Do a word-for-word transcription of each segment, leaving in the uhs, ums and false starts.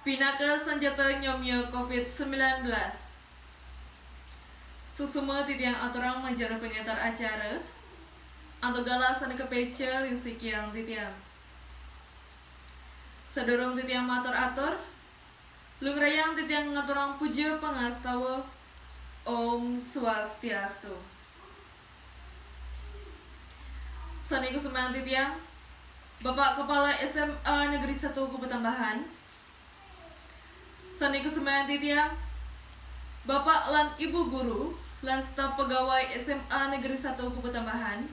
Pinaka sanjata nyomia covid sembilan belas. Suksma titiang aturang manjana panyatar acara, antuk galah sané kapaica ring sikian titiang. Sadurung titiang matur-atur, lugrayang titiang ngaturang puja pangastawa. Om Swastiastu. Sané kusumayang titiang, Bapak Kepala S M A Negeri Satu Kubutambahan. Sané kusumayang titiang, Bapak lan Ibu guru lan staf pegawai S M A Negeri Satu Kubutambahan.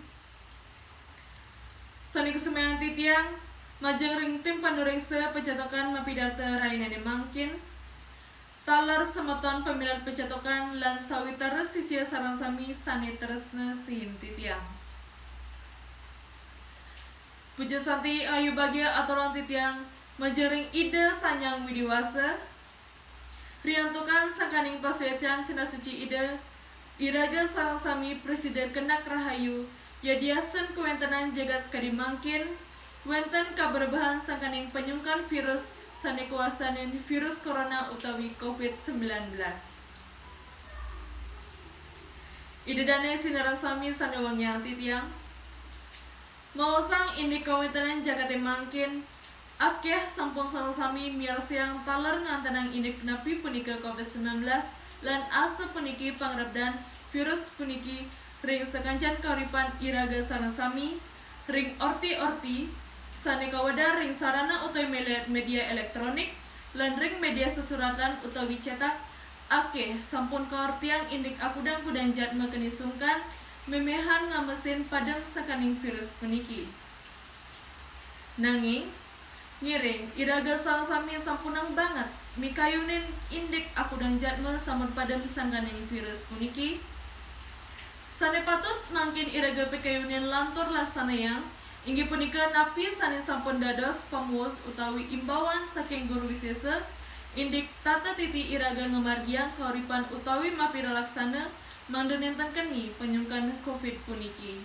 Sané kusumayang titiang, majeng ring tim panuréksa pacatokan mapidarta rahinané mangkin, taler semeton pamilet pacatokan lan sawitra sisia sareng sami sané tresna sihin titiang. Puja santi ayu bagia aturang titiang majeng ring Ida Sang Hyang Widhi Wasa, riantukan sangkaning pasuécan sinah suci Ida, iraga sareng sami prasida kenak rahayu, yadiastun kawéntenan jagat sakadi mangkin, wénten kabrebehan sangkaning panyungkan virus sané kawastanin virus corona utawi covid sembilan belas. Ida dané sinareng sami sané wangiang titiang. Maosang indik kawéntenan jagaté mangkin, akéh sampun sareng sami miarsayang taler ngantenang indik napi punika covid sembilan belas lan asapuniki pangrebdan virus puniki ring sakancan kauripan iraga sareng sami, ring orti-orti sané kawedar ring sarana utawi mele-, média éléktronik, lan ring média sesuratan utawi cétak, akéh sampun kaortiang indik akudang-kudang jadma keni sungkan, méméhan ngamesin padem sangkaning virus puniki. Nanging, ngiring iraga sareng sami sampunang banget mikayunin indik akudang jadma sampun padem sangkaning virus puniki, sané patut mangkin iraga pikayunin lan tur lasanayang, inggih punika napi sané sampun dados pamuus utawi imbauan saking guru wisésa, indik tata titi iraga ngamargiang kauripan utawi mapilalaksana mangda nénten keni panyungkan covid puniki.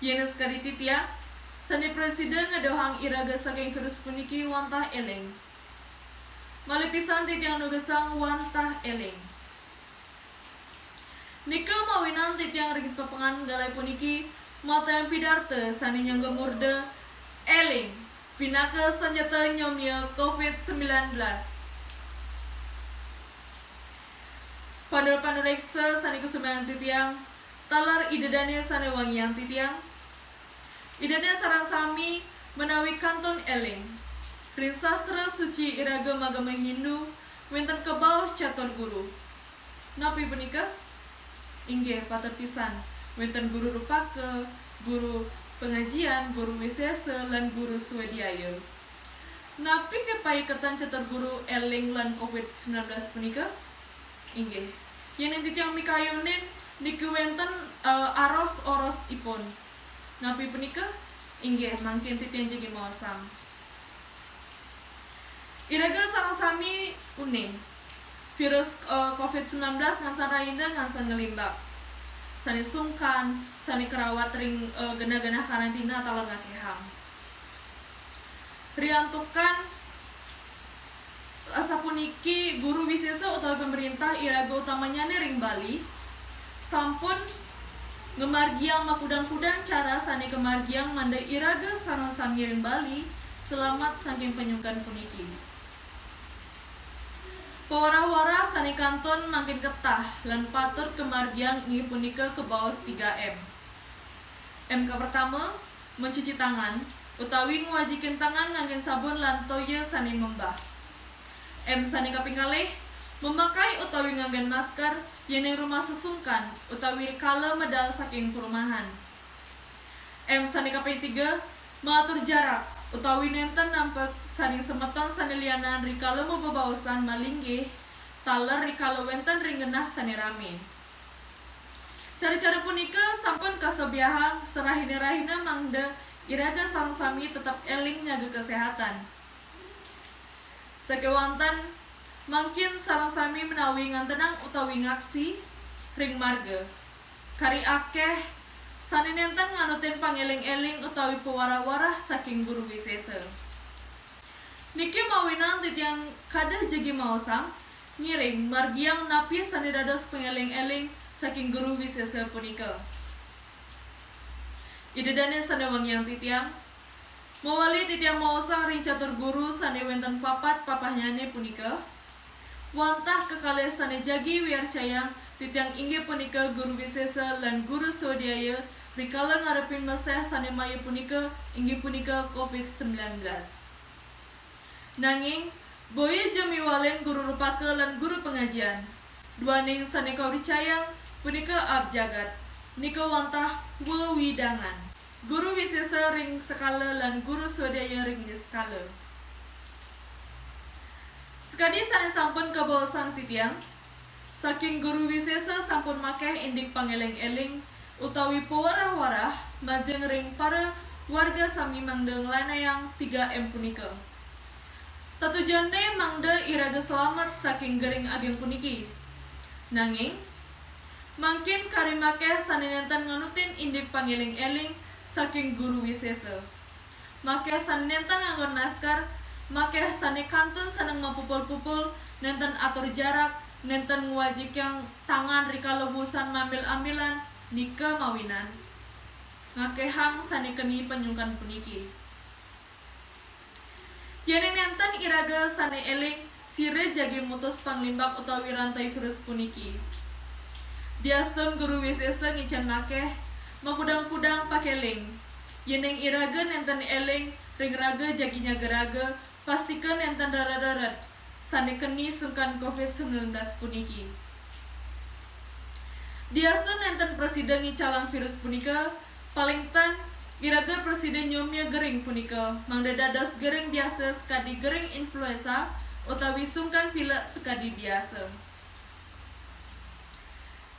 Yén sakadi titiang, sané prasida ngadohang iraga saking virus puniki wantah éling. Malih pisan titiang nugasang wantah éling. Nika mawinan titiang ring pepengan galahé puniki matayang pidarta sané nyangga murda éling, pinaka sanjata nyomia covid sembilan belas. Panuréksa sané kusumayang titiang, taler Ida dané sané wangiang titiang. Ida dané sareng sami ménawi kantun éling. Ring sastra suci iraga magama Hindu, wénten kabaos catur guru. Napi punika? Inggih, patut pisan. Wénten guru rupaka, guru pangajian, guru wisésa, lan guru swadhyaya. Napi kapaiketan catur guru éling lan covid sembilan belas punika? Inggih. Yén titiang mikayunin niki wénten, eh, aros-orosipun. Napi punika? Inggih, mangkin titiang jagi maosang. Iraga sareng sami uning. Virus, eh, covid sembilan belas ngansan rahina ngansan nglimbak. Sané sungkan, sané karawat ring, eh, genah-genah karantina taler ngakéhang. Riantukan asapuniki, guru wisésa utawi pamréntah iraga utamanyané ring Bali sampun ngamargiang makudang-kudang cara sané kamargiang mangda iraga sareng sami ring Bali selamat saking panyungkan puniki. Pawarah-warah sané kantun mangkin ketah lan patut kamargiang inggih punika kabaos tiga M. M kapertama, mencuci tangan, utawi ngwajikin tangan nganggén sabun lan toya sané membah. M sané kaping kalih, memakai utawi nganggén masker yén ing rumah sesungkan utawi rikala medal saking perumahan. M sané kaping tiga, mengatur jarak utawi nénten nampek saking semeton sané lianan rikala mabebaosan malinggih, taler rikala wénten ring genah sané ramé. Cara-cara punika sampun kasobyahang sarahina-rahina mangda iraga sareng sami tetep éling nyaga kaséhatan. Sakéwanten, mangkin sareng sami ménawi ngantenang utawi ngaksi ring marga. Kari akéh sané nénten nganutin pangéling-éling utawi pawarah-warah saking guru wisésa. Niki mawinan titiang kadah jagi maosang, ngiring margiang napi sane dados pangeling-eling saking Guru Wisesa punika. Ida dane sane wangiang titiang, mawali titiang maosang ring catur guru sane wenten papat papahnyane punika, wantah kekalih sane jagi wiarcayang titiang inggih punika Guru Wisesa lan Guru Swadhyaya rikala ngarepin meseh sane maya punika inggih punika covid sembilan belas. Nanging, boya ja miwalin guru rupaka lan guru pangajian. Duaning sane kawicayang punika abjagat, nika wantah wewidangan. Guru Wisesa ring sekala lan Guru Swadhyaya ring niskala. Sakadi sane sampun kabaosang titiang, saking Guru Wisesa sampun makeh indik pangeling-eling utawi pawarah-warah majeng ring para warga sami mangda nglanayang tiga M punika. Tatujone mangda iraga selamet saking gering ageng puniki. Nanging, mangkin kari makeh sane nenten nganutin indik pangeling-eling saking Guru Wisesa. Makeh sane nenten nganggon masker, makeh sane kantun seneng mapupul-pupul, nenten atur jarak, nenten ngwajikang tangan rikala wusan mambil-ambilan, nika mawinan ngakehang sane keni panyungkan puniki. Yening nenten iraga sane eling, sira jagi mutus panglimbak utawi rantai virus puniki. Diastun Guru Wisesa ngicen makeh makudang-kudang pakeling. Yening iraga nenten eling ring raga jagi nyaga raga, pastika nenten rered-rered sane keni sungkan covid sembilan belas puniki. Diastun nenten prasida ngicalang virus punika, paling tan iraga prasida nyomya gering punika, mangda dados gering biasa sakadi gering influenza utawi sungkan pilek sakadi biasa.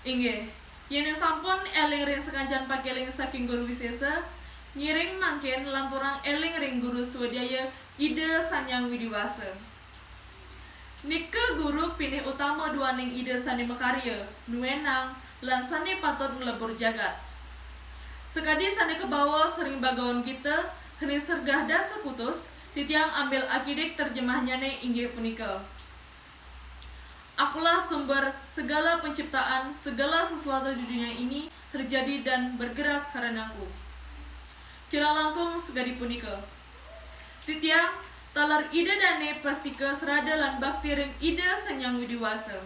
Inggih, yen sampun eling ring sakancan pakeling saking Guru Wisesa, ngiring mangkin lanturang eling ring Guru Swadhyaya Ida Sang Hyang Widi Wasa. Nika guru pinih utama duaning Ida sane makarya, nuenang, lan sane patut nglebur jagat. Sakadi sane kabaos ring Bhagavad Gita, ring sergah dasa kutus, titiang ambil akidik terjemahnyane inggih punika, "Akulah sumber segala penciptaan, segala sesuatu di dunia ini terjadi dan bergerak karenaku." Kirang langkung sakadi punika. Titiang, taler Ida dane pastika srada lan bakti ring Ida Sang Hyang Widi Wasa.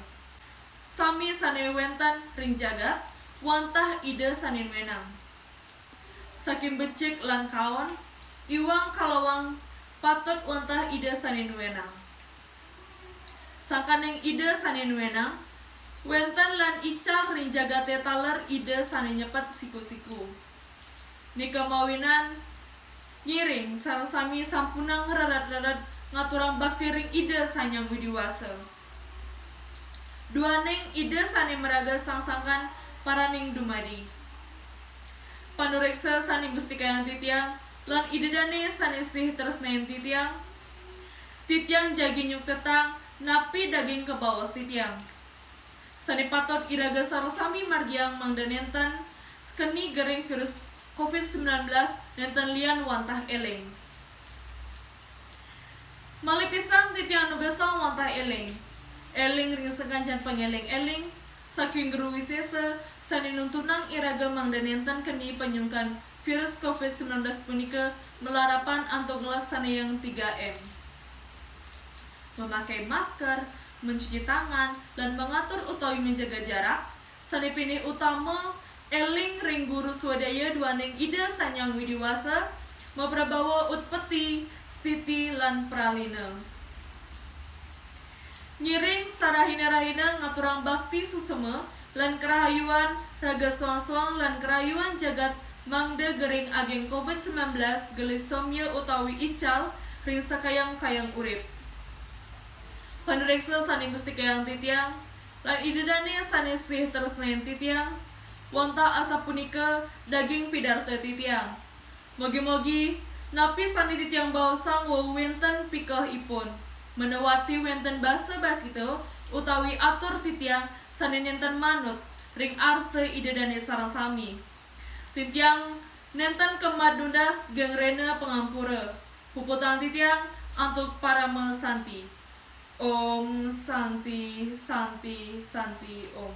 Sami sane wenten ring jagat, wantah Ida sane nuenang. Saking becik lan kaon, iwang kalawang patut wantah Ida sane nuenang. Sangkaning Ida sane nuenang, wenten lan ical ring jagate taler Ida sane nyepet siku-siku. Nika mawinan, ngiring sareng sami sampunang rered-rered ngaturang bakti ring Ida Sang Hyang Widi Wasa. Duaning Ida sane maraga sang sangkan paraning dumadi. Panureksa sane mustikayang titiang, lan Ida dane sane sih tresnain titiang, titiang jagi nyuktetang napi daging kabaos titiang. Sane patut iraga sareng sami margiang mangda nenten keni gering virus covid sembilan belas, nenten lian wantah eling. Malih pisan titiang nugasang wantah eling. Eling ring sakancan pangeling-eling, saking Guru Wisesa, sane nuntunang iraga mangda nenten keni panyungkan virus covid sembilan belas punika malarapan antuk nglaksanayang tiga M. Memakai masker, mencuci tangan, lan mengatur utawi menjaga jarak, sane pinih utama, eling ring Guru Swadhyaya duaning Ida Sang Hyang Widi Wasa, maprabawa utpeti, stiti, lan pralina. Ngiring sarahina-rahina ngaturang bakti susema lan karahayuan raga soang-soang lan karahayuan jagat mangda gering ageng covid sembilan belas gelis somya utawi ical ring sakayang-kayang urip. Panureksa sane mustikayang titiang, lan Ida dane sane sih tresnain titiang, wantah asapunika daging pidarta titiang. Mogi-mogi, napi sane titiang baosang wau wenten pikehipun, menawati wenten basa-basita utawi atur titiang sane nenten manut ring arsa Ida dane sareng sami. Titiang nenten kemat nunas geng rena pangampura. Puputang titiang antuk Parama Santi. Om Santi, Santi, Santi, Om.